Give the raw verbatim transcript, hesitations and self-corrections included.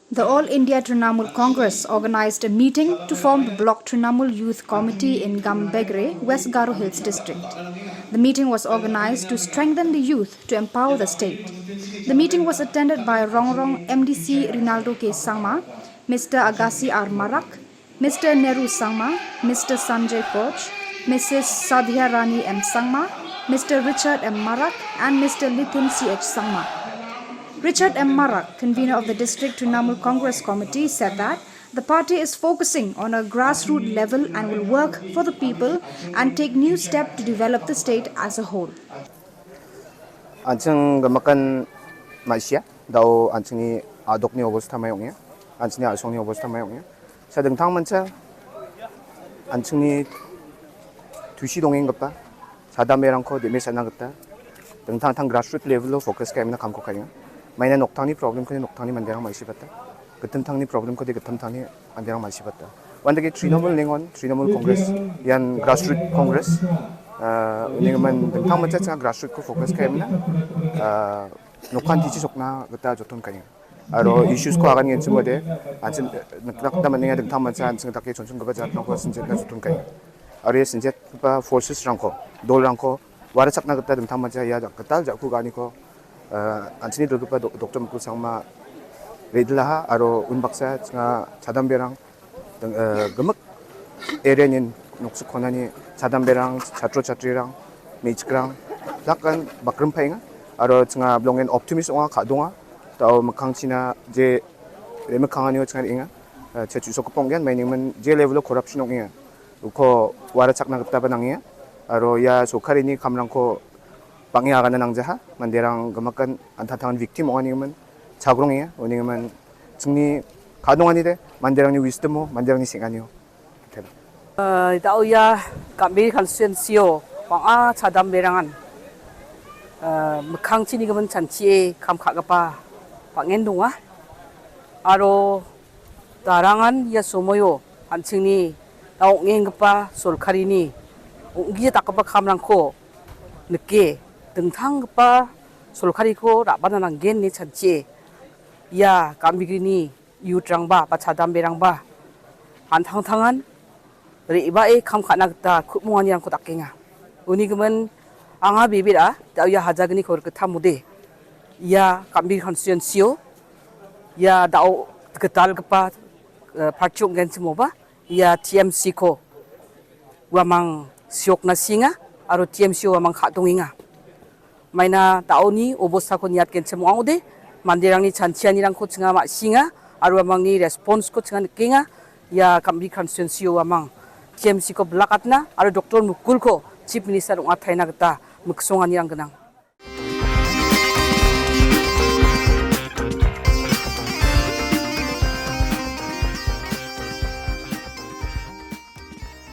The All India Trinamool Congress organized a meeting to form the Block Trinamool Youth Committee in Gambegre, West Garo Hills District. The meeting was organized to strengthen the youth to empower the state. The meeting was attended by Rongrong M D C Rinaldo K Sangma, Mister Agassi R Marak, Mister Neru Sangma, Mister Sanjay Koch, Missus Sadhya Rani M Sangma, Mister Richard M Marak, and Mister Lithin C H Sangma. Richard M Marak, convener of the District Trinamool Congress Committee, said that the party is focusing on a grassroots level and will work for the people and take new step to develop the state as a whole. An·ching gimikan ma·sia, da·o an·chingni a·dokni obostha mai ong·enga, an·chingni a·songni obostha mai ong·enga. Sa dingtangmancha an·chingni tusi dongenggipa chadamberangko demesatna gita dingtang dingtang grassroot level-o focus ka·emna kamko ka·enga. Maina noktangni problem-ko noktangni manderang ma·sibata. Gittimtangni problem-kode gittimtangni manderang ma·sibata. Uandake Trinamool Lengon, Trinamool Congress, ian grassroot Congress. Ah, uni gimin dingtangmancha chinga grassroot-ko focus ka·emna, ah, nokkantichi sokna gita joton ka·enga. Aro issues-ko agangenchimode, an·ching nikna gita man·enga dingtangmancha an·ching dake chonchongipa jatrangko sinjetna joton ka·enga. Aro ia sinjetgipa forces-rangko, dolrangko uarachakna gita dingtangmancha ia gital ja·ku ga·aniko, ah, an·chingni dilgipa dok-, Doktor Mukul Sangma re·dilaha aro unbaksa chinga chadamberang ding-, eh, gimik area-ni noksik konani chadamberang, chatro chatrirang, me·chikrang, dakan bakrimpaenga. Aro chinga bilongen optimist ong·a, ka·donga. Da·o mikkangchina je re·mikkanganio chinga re·enga. Eh, che chu·sokgipa ong·gen, mainigimin je level-o corruption ong·enga. Uko uarachakna gitaba nangenga. Aro ia sorkarini kamrangko bang·e agana nangjaha. Manderang gimikan an·tangtangan victim ong·anigimin chagrongenga. Unigimin chingni ka·donganide manderangni wisdom-o, manderangni seng·anio. Thank you. Eh, da·o ia Gambegre constituency-o bang·a chadamberangan, eh, mikkangchinigimin chanchie kam ka·gipa bang·en donga. Aro darangan ia somoio an·chingni ong·enggipa sorkarini ong·gija dakgipa kamrangko nike dingtanggipa sorkariko ra·bana nanggen ine chanchie ia Gambegreni youth-rangba ba chadamberangba an·tangtangan re·bae kam ka·na gita ku·monganirangko dakenga. Uni gimin anga bebera da·o ia hajagniko rikgittamode ia Gambegre constituency-o ia da·o gitalgipa, eh, party ong·genchimoba ia T M C-ko uamang siokna sienga aro T M C-o uamang ka·dongenga. Maina da·oni obostako niatgenchim ong·ode, manderangni chanchianirangko chinga ma·singa aro uamangni response-ko chinga nikenga. Ia Gambegre constituency-o uamang T M C-ko bilakatna aro Doktor Mukulko Chief Minister ong·ataina gita miksonganirang gnang.